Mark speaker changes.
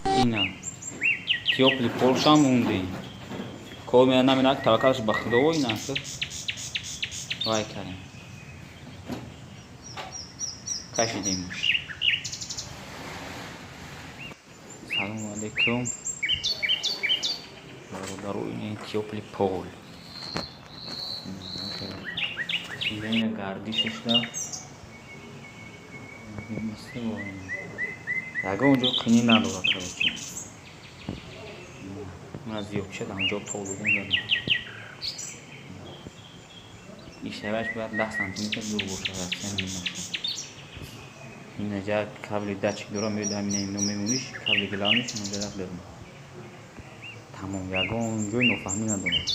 Speaker 1: Ина тёплый полшам мондем. Кор мена намена, таваккалаш ба Худо. Ина вай кардем, кашидемш. Салому алейкум, бародаро. Ин тёплый пол ина гардишашда ягон ҷо қинӣ надорад. Короче, ман зиёдшад анҷо тол додем, задам. Ишаваш бояд 10 сантиметр дур бошад аз стенаи машин. Инаҷа кабли датчик дора, меояд, ҳамина ино мемониш, кабли главныйш иноҷа рафт берун. Тамом, ягон ҷои нофаҳмӣ надорад.